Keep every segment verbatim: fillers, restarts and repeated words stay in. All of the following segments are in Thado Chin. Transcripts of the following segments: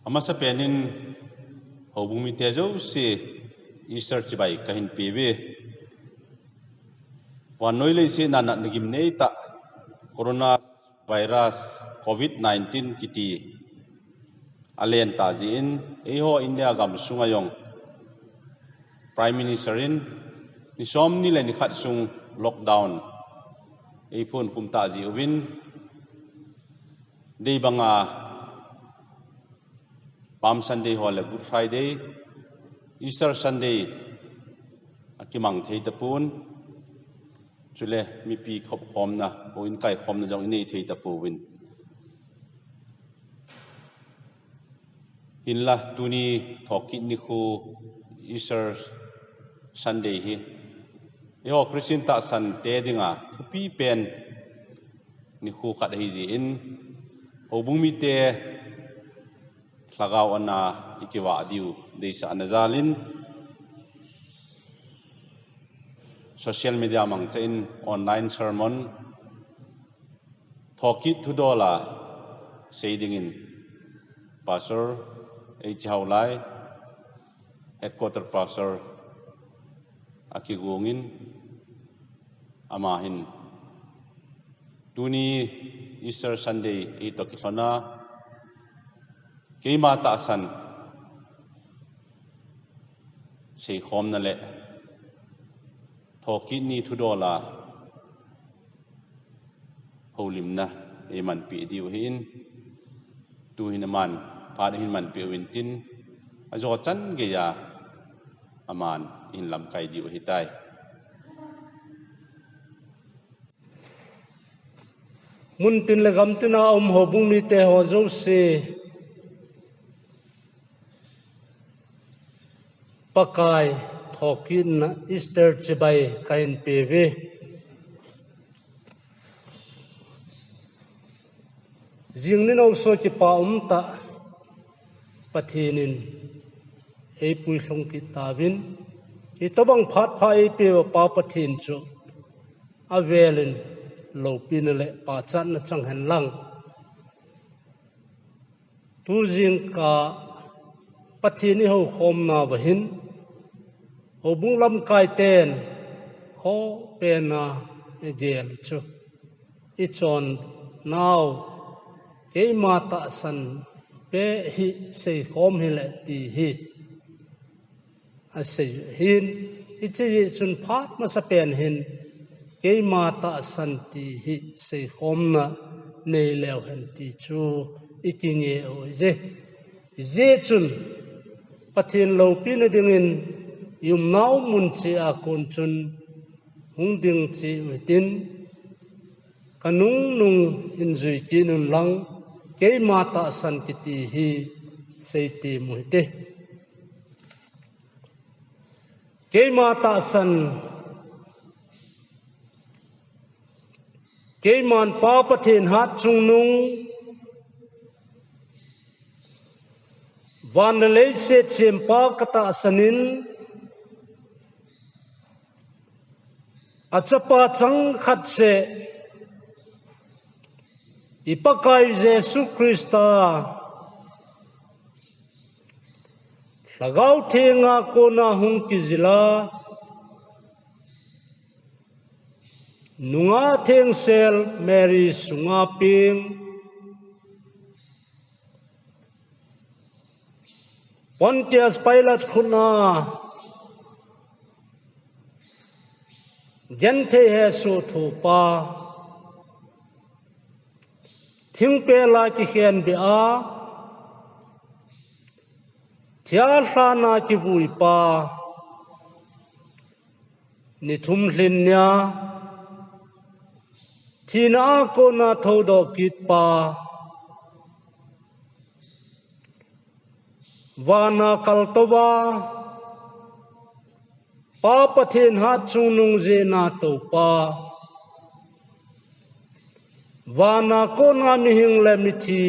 Amasa penin houbung mite jouse Easter chibai kahin peuve. Vannoi leiset a natna gimnei tah Corona virus, covid nineteen kiti alen tah jeh in, eiho India gamsunga jong Prime Minister in ni somni le ni khat sung lockdown eiphonkhum tah jeh uvin, dei banga Palm Sunday ho le Good Friday, Easter Sunday akimang thei tapon, chule mipi khopkhomna, houin kaikhomna jong inei thei tapouvin. Hinla tuni thokit nikho Easter Sunday hi eiho Christian tahsan te dinga thupi pen nikho khat ahi jeh in, houbung mite lhagao ana ikivah diu deisahna jalin, social media mangcha in online sermon thokit thudola sei dingin Pastor H. Haolai, Headquarter Pastor akigongin, ama hin tuni Easter Sunday eito kilhona keima tahsan seikhomna le thokit ni thudola houlimna eimanpi diu ahin, tuhin aman phat ahin manpi uvin tin, ajo chan geiya aman ahin lamkai diu ahitai. Muntin le gamtina um houbung mite ho jouse, Pakai thokitna Easter chibai kahin peuve. Jing ni noso kipa umtah Pathen in eipui lhung kit tauvin, hitobang phat pha eipeuva Pa Pathen chu avelin loupina le pachatna chang hen lang. Tujingkah Pathen ihoukhomnauva hin, houbung lamkaiten khoh pena igel chu, ichonnau keima tahsan beh hi seikhom hile ti hi asei ahin, hiche jeh chun phat masapen hin keima tahsan ti hi seikhomna neileu hen ti chu ikinge u ahije. Hijeh chun Pathen loupina dingin iumnau mun cheh a kon chun hung ding cheh u hitin, kanungnung hin jui kit un lang, keima tahsan kiti hi seitem u hite. Keima tahsan, keiman Pa Pathen hatchungnung, van le leiset sempa katahsan in, achapa changkhat seh, i Pakai Jesu Christa, Lhagao Thenga kona hung kijila, nungah thengsel Mary sunga peng, Pontius Pilate khutna genthei hesoh thopa, thingpel a kikhenbeh a, thia lhan a kivuipa, ni thum lhin nia thina a kona thoudoh kitpa, vana kaltouva Pa Pathen hatchungnung jeh a toupa, vana kona mihing le mithi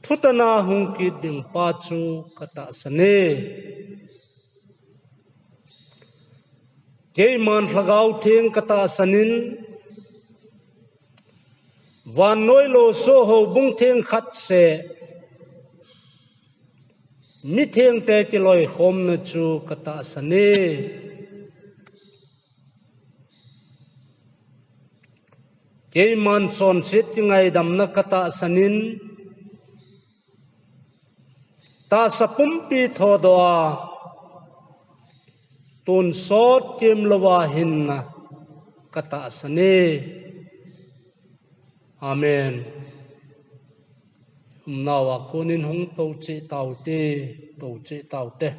thutan a hung kit dingpa chu katahsan e. Keiman Lhagao Theng katahsan in, Vannoi lou soh houbung theng khat seh, mithengte kiloikhomna chu katahsan e. Keiman chonset kingaidamna katahsan in, tahsa pumpi thodoh a, tonsot kemlouva hinna katahsan e. Amen. Umnauva konin hung toucheh taute, toucheh taute.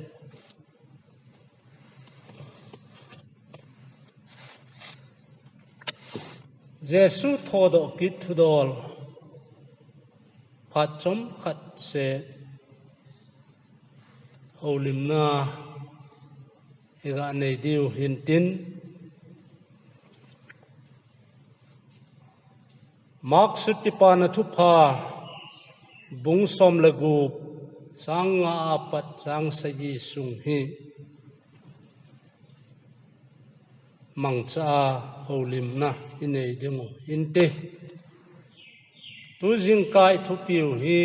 Jesu thodoh kit thudol phat chomkhat seh houlimna iga nei diu hintin, Mark Sut Kipana Thupha bung som le gup, chang nga apat chang sagi sung hi mangcha a houlimna inei diu hinte. Tujingkah ithupiu hi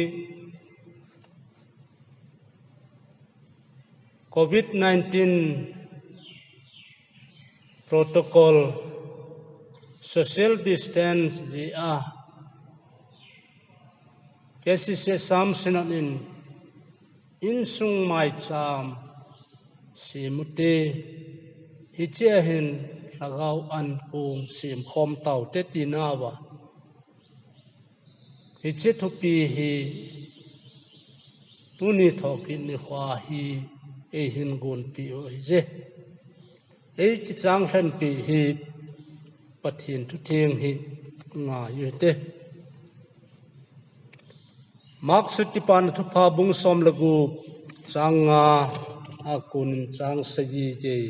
Covid nineteen protocol, social distance jeh a, K C C Assam Synod in insung maicham sem ute, hichea hin lhagao an kong semkhom taute tinauva, hiche thupi hi tuni thokit nikho hi eihin gonpeh u ahije. Eikichang lhenpeh hi Pathen thutheng hi ngai u hite. Mark Sut Kipana Thupha bung som le gup, chang nga a konin chang sagi gei.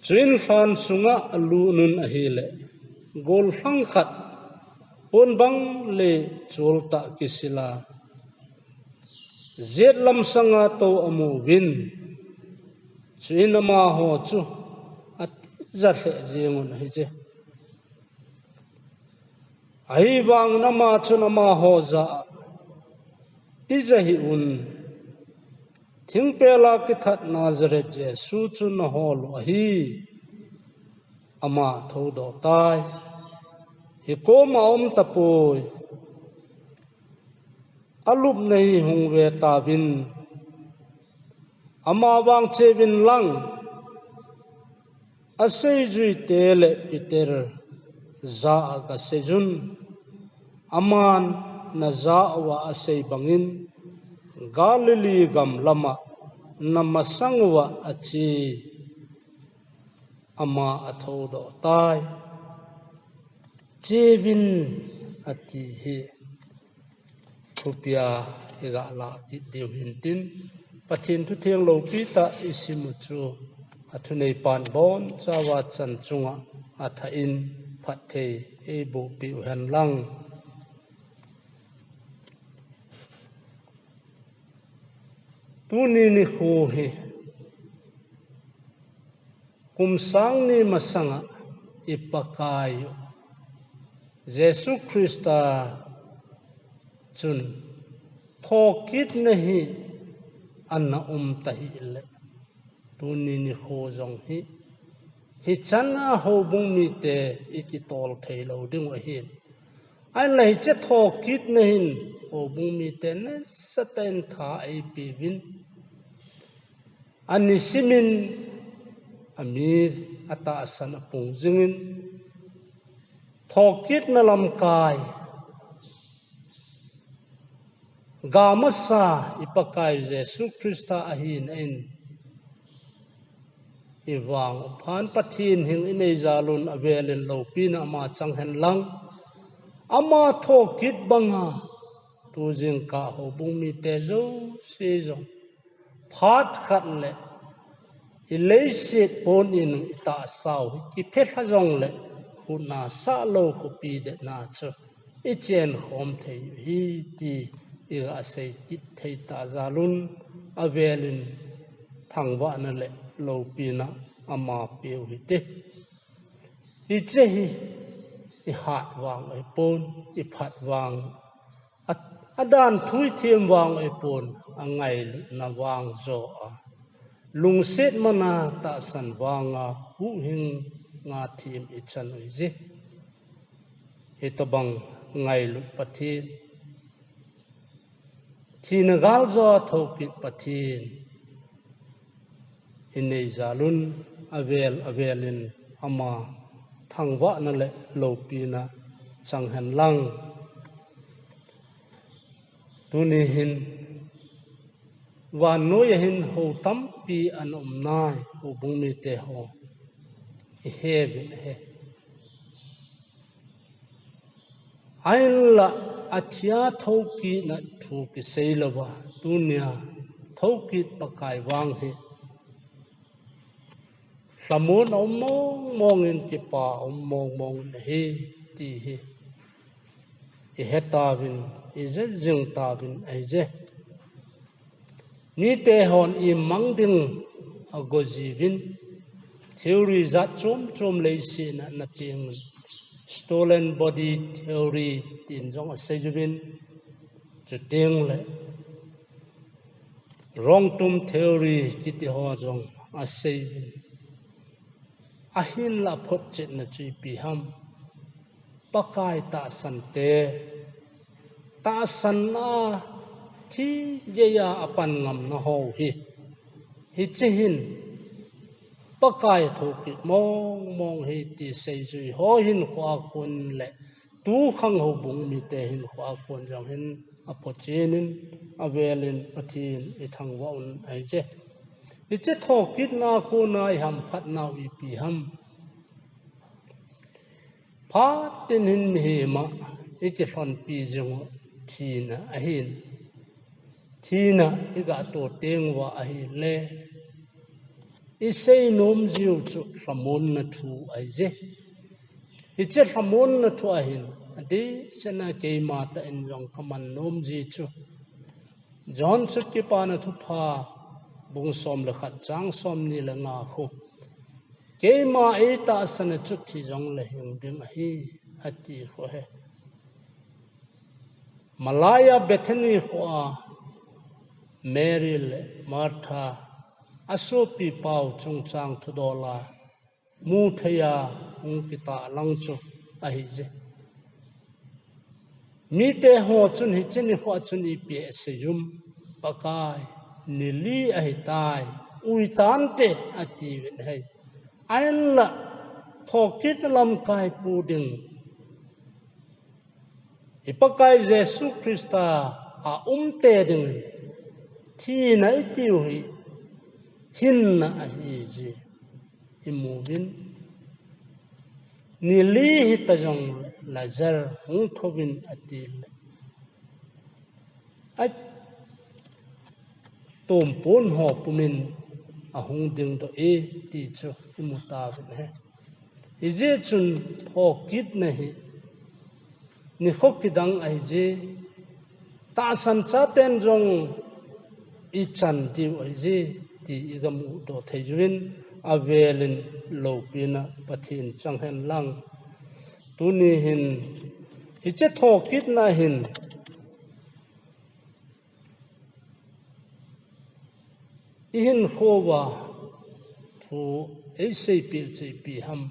Chuin lhan sunga alut un ahile, gollhang khat pon bang le choltah kisil a, jetlam sanga tou amu uvin, chuin amaho chu atija lheh jeng un ahije. Ahivangin ama chun amaho jah a, tija hih un, thingpel a kithat Nazareth Jesu chu nahol u ahi. Ama athoudoh tai, hikoma aum tapoi. Alupna hi hung ve tauvin, ama vang cheuvin lang, aseijuite le Peter jah a gaseiyun, aman najah uva asei bangin, Galilee gam lama namasang uva ache. Ama athoudoh tai, cheuvin, ati hi. Thupia iga lah kit diu hintin, Pathen thutheng loupitah isim u chu, athuneipan bonchauva chan chunga athah in phatthei eibohpeh u henlang. Tuni nikho hi kum sang ni masanga i Pakai u Jesu Christa chun thokitna hi ana um tahih le, tuni nikho jong hi, hichan a houbung mite ikitol thei lou ding u ahin. Ahinla hiche thokitna hin houbung mite nasatah in tha eipeuvin, anisimin, ami atahsan apung jingin, thokitna lamkai, ga masa i Pakai Jesu Christa ahina in, ivang phan Pathen hing inei jal un avelin loupina ama chang henlang, ama thokit banga, tujingkah houbung mite jouse jong phat khat le, i leiset pon in i tahsa u hi kiphelha jongle, khutna sah lou khopi detna chu ichen khom thei u ahi ti iga sei kit thei tah jal un, avelin thangvahna le loupina ama peu hite. Hiche hi ihat vang ahipon, iphat vang, a, adan thu ithem vang ahipon, angailutna vang jo a, lungset mana tahsan vanga huhhing nga them ichan u ahije. Hitobang ngailut Pathen, thina gal jo a thoukit Pathen inei jal un, avel avel in ama thangvahna le loupina chang hen lang. Tuni hin vannoi a hin hou tampi ana um nai, houbung mite ho, ihe uvin ahi. Ahinla, athia thoukitna thu kisei louva, tunia thoukit Pakai vang hi lhamon a um mong mong in, kipa a um mong mong in ahi ti hi ihe tauvin, ije jing tauvin ahije. Mite hon imang ding ago jiuvin, theory jat chom chom leiset a ana peng un, stolen body theory tin jong asei jiuvin, chuteng le wrong tomb theory kiti ho jong asei uvin. Ahinla photchetna chu ipi ham? Pakai tahsan te, tahsan a thi geiya apan ngamna ho hi, hiche hin Pakai thoukit mong mong hi ti seijui ho hinkho a kon le tukhang houbung mite hinkho a kon jong hin aphochen in, avel in Pathen ithangvah un ahije. Hiche thokitna a kona ihamphat nau ipi ham? Phat in hin mihem a ikilhonpi jing u thina ahin, thina iga to teng uva ahile, isei nom jiu chu lhamonna thu ahije. Hiche lhamonna thu a hin, adehset a keima tah in jong kaman nom ji chu, John Sut Kipana Thupha bung som le khat chang somni le nga khu, keima eitahsan a chu thi jongle hing ding ahi, ati khu ahi. Malai a Bethany khoa Mary le Martha asopipa u chungchang thudol a muthei a hung kitah lang chu ahije. Mite ho chun hiche nikho a chun ipi asei uvem? Pakai, ni li ahitai, uitante, atiuvin ahi. Ahinla thokitna lamkai pu ding, i Pakai Jesu Christa a umte dingin thina itiu hi hinna ahije. Imuvin, ni li hita jongle Lazar hung thouvin, atile, atompon ho pumin ahung dingdoh e, ti chu imu tauvin ahi. Hijeh chun thokitna hi nikho kidang ahije, tahsan chaten jong ichan diu ahije, ti iga mudoh thei uvin, avel in loupina Pathen chang hen lang. Tuni hin hiche thokitna hin ihinkho uva thu eiseipeh u chu ipi ham?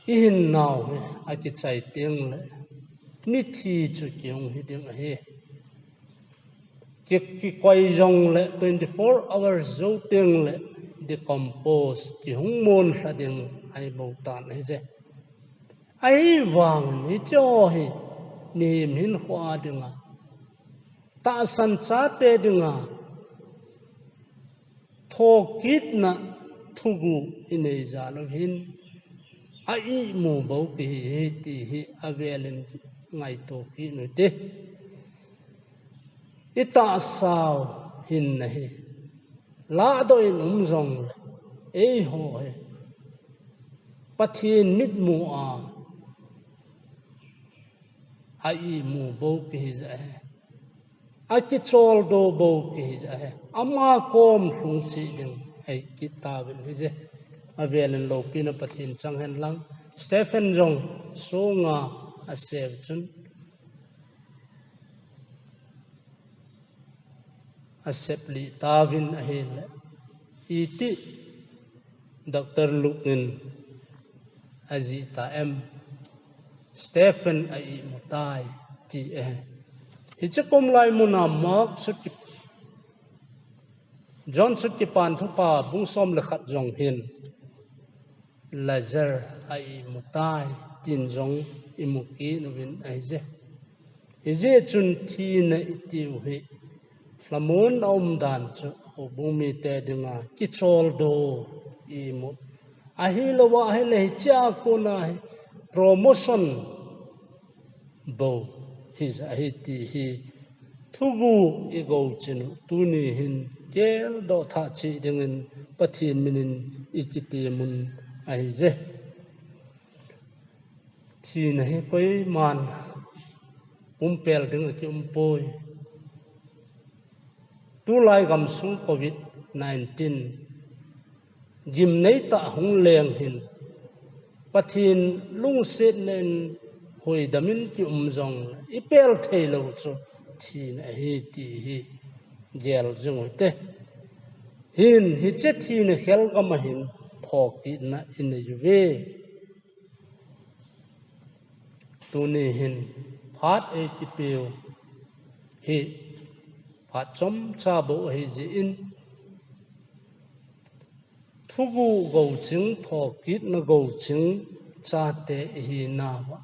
Ihinnau hi akichai tengle mithi chu kihung hi ding ahi. Ki, kikoi jongle twenty-four hours jou tengle decompose, kihung monlha ding ahibou tan ahije. Ahivangin hicheho hi mihem hinkho a dinga, tahsan chate dinga thokitna thuguh inei jal u hin a-ihmu bou kihi hi ti hi avel in ngaito kit u hite. Itahsau hinna hi lahdoh in um jongle, eiho hi Pathen mitmu a a-ihmu bou kihi jeh ahi. Akicholdo bou kihi jeh ahi. Ama kom lhung cheh ding ahi kit tauvin ahije. avelin loupina Pathen chang hen lang. Stephen jong songa asep chun asep lih tauvin ahile, iti Doctor Luke in ajih ta em? Stephen a imu tai, ti ahi. Hiche kom lai muna Mark sut ki, John sut kipan thupha bung som le khat jong hin Lazar a imu tai, tin jong imu kit uvin ahije. Hijeh chun thina itiu hi lhamon a um dan chu houbung mite dinga kicholdo imu. Ahilouva ahile hichea kona hi promotion bou hi ahi ti hi thugu i gouchin u tuni hin geldoh thah cheh dingin Pathen minin i kitemun ahije. Thina hi koiman pumpel ding a kium poi. Tulai gamsung covid nineteen gimnei tah hung leng hin Pathen lungsetna in huidamin kium jongle i pel theilou chu thina ahi ti hi gel jing u hite. Hin hiche thina khel gam a hin thokitna i nei uve. Tuni hin phat ei kipeu hi phat chomcha bou ahi jeh in, thugu gouching, thokitna gouching chate ihi nauva,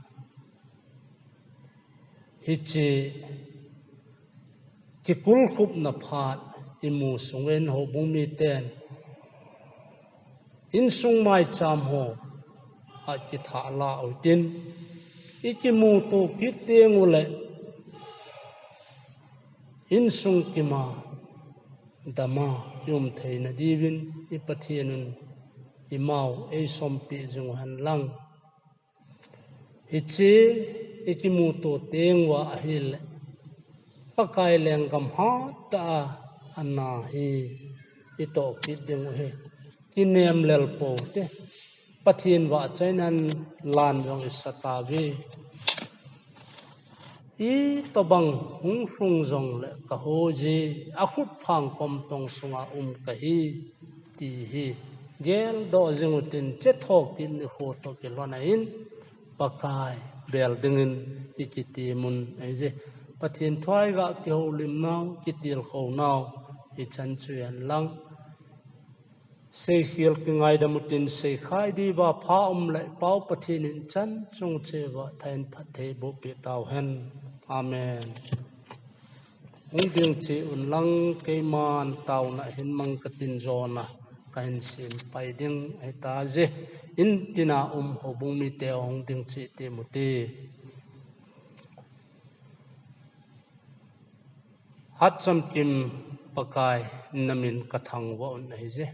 hiche kikulkhupna phat imu sungin houbung miten insung maicham ho akithah la utin, i kimuto kit teng uleh insung kima dama i um theina diuvin i Pathen un i mau ei sompi jing u hen lang. Hiche i kimuto teng uva ahile Pakai lenggam hatah a ana hi i toh kit ding u hi kinem lel pou te. Pathen vahchoinan lan jong i sa tauve. Itobang hung lhung jongle ka ho ji, a khut phang kom tong sunga um ka hi, ti hi geldoh jing utin, hiche thokit nikho toh kilhon a hin Pakai bel dingin i kitemun ahije. Pathen thu a i ga kihoulim nau, kitilkhou nau i chan chu hen lang. Seikhel kingaidam utin, seikhai diuva pha um le Pau Pathen in chan chung cheh uva thain phatthei boh peh tau hen. Amen. Hung ding cheh un lang, keiman taona hin mang ka tin jona ka hin sem pai ding ahi taje. In tina um houbung mite hung ding cheh temu te. Hatchomkim Pakai, na min ka thangvah un ahije.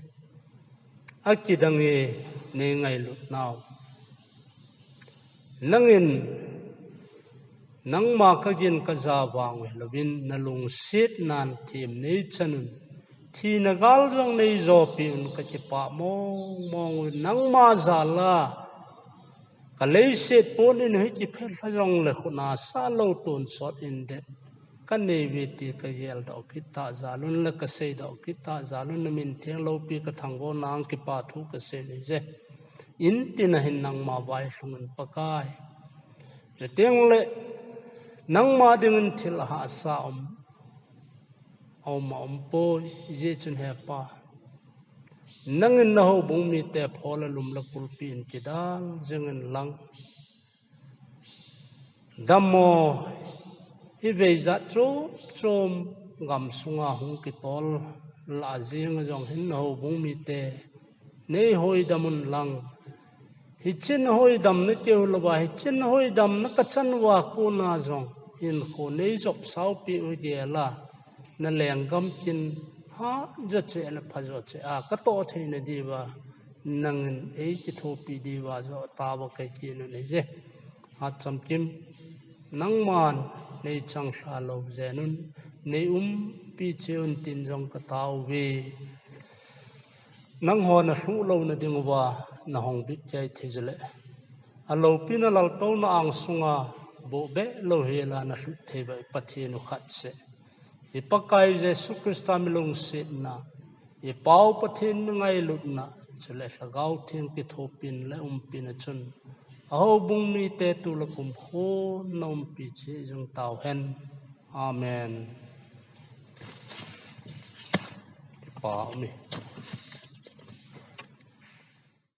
Akidang e, nei ngailut nau. Nangin, nangma ka gin ka ja vang u hilouvin, na lungsetnan them nei chan un. Thina gal jong nei jopi un, ka kipah mong mong un, nangma jal a ka leiset pon in hi kiphelha jongle khut a sa lou tonsot in de ka nei uve ti ka geldoh kit tah jal un le ka seidoh kit tah jal un, na min theng loupi ka thangvah un, nang kipa thu ka sei nei je. In tina hin nangma vailhung in Pakai. Chuteng le nangma dingin thil ahahsa um, aum a um poi, hijeh chun he Pa, nangin na houbung mite phola lum le kulpi in kidal jing in lang. Dammo, hivei jat chom chom gam sunga hung kitol lah jing a jong hin na houbung mite nei hoidam un lang. Hiche na hoidamna keu louva, hiche na hoidamna ka chan uva kona jong hinkho nei jop saupi u gel a, na lenggam kin ha jo cheh le pha jo cheh a ka toh theina diuva, nangin ei kithopi diuva jo tao ka kin u nei je. Hatchomkim, nangman nei changlha lou jen un, nei umpi cheh un tin jong ka tao uve. Nangho nalhuh louna ding uva nahung bit jai thei jeh le, aloupina laltouna angsunga bohbeh louhela nalhuh thei uva i Pathen u khat seh, i Pakai Jesu Christa milungsetna, i Pau Pathen mingailutna, chule Lhagao Theng kithopina le umpina chun ahoubung mite tuleh kumkhun na umpi cheh jing tauhen. Amen. Kipa um e.